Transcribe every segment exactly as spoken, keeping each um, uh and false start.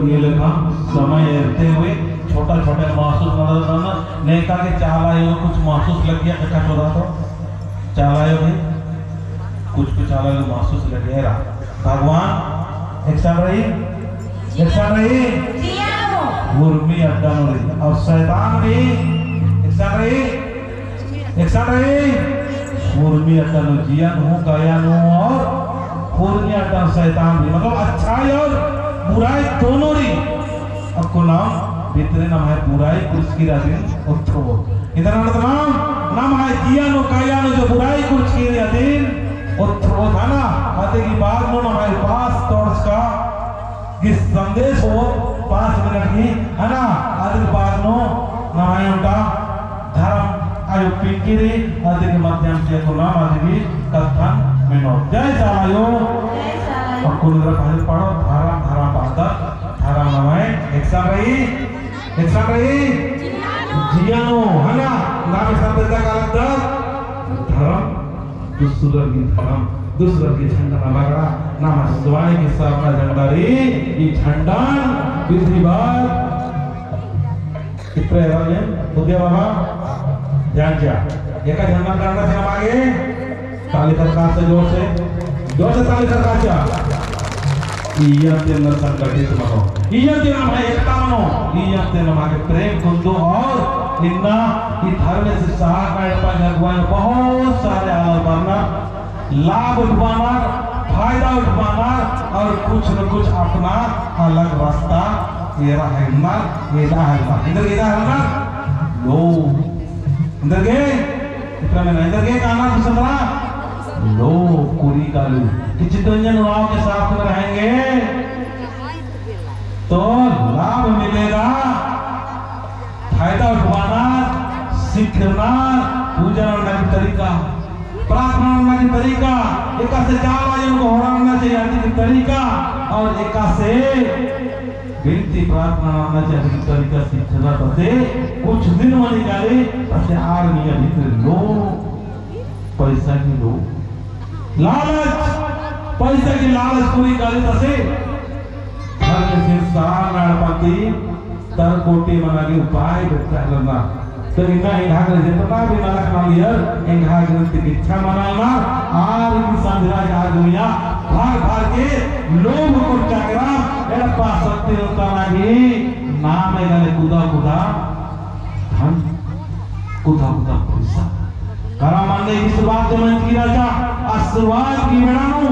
ये लेखा समय एरते हुए छोटा छोटा महसूस नंदत रअनर। नेका गे चाला आयो कुछ महसूस लग्गिया, कका चोदा तो चाला आयो भी कुछ कुछ चाला आयो महसूस लग्गिया। भगवान एकसन रई, एकसन रई, जिया नू। उर्मी अड्डा नू रई। और शैतान भी एकसन रई, एकसन रई, उर्मी अड्डा नू, जिया नू, काया नू और उर्मी अड्डा नू शैतान भी, मतलब अच्छाई और बुराई दोनों रई। अक्कु नाम भितरे नम्है बुराई कुरचकी रई अदिन ओथ्रो। इधर नंदत नाम, नम्है जिया नू, काया नू जो बुराई कुरचकी रई अदिन ओथ्रो, है ना? अदी की बाद नू नम्है उपास तोड़चका गही संदेश होओ पाँच मिनट की, है ना? अदी की बाद नू नम्है ओन्टा धर्म आयो पिंकी रई, अदी के माध्यम से अक्कु नाम अदी भी कत्थन मेनो। जय चाला आयो। जय चाला आयो। अक्कु नंदर भजन पाड़ो, धर्म, धर्म बअदत, धर्म नम्है एकसन रई, एकसन रई, जिया नू, है ना? नाम एकसन बेद्दा कालदत, धर्म, दूसरर गही धर्म, दूसरर गही झंडा नना लगड़ा, नम्है स्वयं गही सरना झंडा रई, ई झंडन बिधि बार इतरे रंगेन, बुद्धिया बाबा, ध्यान चिआ। एका झंडा कालदत से नम आगे, ताली खरका से जोर से, जोर से ताली खरका चिआ। इय्या ती एन्ने संगठित मनो, इय्या ती एन्ने एकता मनो, इय्या ती एन्ने प्रेम कुन्दो और इन्ना ई धर्मेस सरना एड़पा अगुवाई बहुत सारे आलर बरनर लाभ उठबानर, फायदा उठबानर और कुछ न कुछ अपना अलग रास्ता एरा हेलनर, एदा हेलनर। एन्देरगे एदा हेलनर? लोभ। एन्देरगे, इतना में एन्देरगे काना दूसरा? लोभ, कुरी काली। कि चितरंजन उराँव के साथ में रहेंगे तो लाभ मिलेगा। फायदा उठबानर, सीखनर, पूजा नन्ना की तरीका, प्रार्थना नन्ना की तरीका, एकासे चाला आयो गोहरारना चाहिए अदी की तरीका, और एकासे बिनती प्रार्थना नन्ना चाहिए अदी की तरीका सीखनर। पसे कुछ दिन मनी काली, पसे आर मइय्याँ भितरे लोभ, पैसा की लोभ, लालच, पैसा की लालच कुरी काली, तसे धर्मेसिन सरना एड़पा ती तरकोटी मना गे उपाय बेद्दा हेलरना। तो इन्ना एंग्है गे जेतना भी नलख नलियर, एंग्है गे ती इच्छा मना लगनर, आर की संधिरा गे आर मइय्याँ भर भर के लोभ कुरचा केरा, एड़पा सत्ती नू तना गे नामे गने कुदा कुदा धन, कुदा कुदा पैसा। करा मन्ने की शुरुआत तो मंजकी रहचा, आ शुरुआत की बेड़ा नू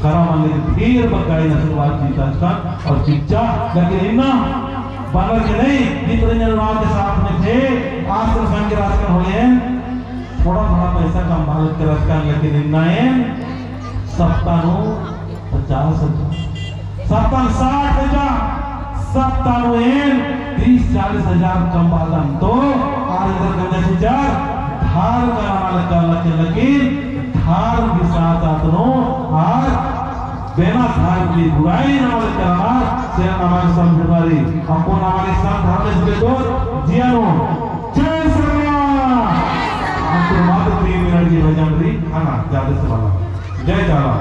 करा मन्ने की ढेर बग्गे आशीर्वाद चिच्चकन और चिच्चा, लेकिन इन्ना बअनर की नहीं, जितने जन राव के साथ में थे, आश्रम संघ के राजकन होले, थोड़ा थोड़ा पैसा कम भाग के राजकन, लेकिन इन्ना एन सप्ताह नू पचास हजार, सप्ताह साठ हजार, सप्ताह नू एन तीस चालीस हजार कमबादन तो आर इधर गंजा चिच्चर धार का नमल करना के, लेकिन धार भी साथ साथ नू आर बेना धार की बुराई नमल करना से नमल समझ पारी। अक्कु नमल संत धर्मेस बेद्दोर जिया नू जय सरना। अंतुर मात्र तीन मिनट की भजन रई, है ना, ज्यादा से वाला। जय चाला।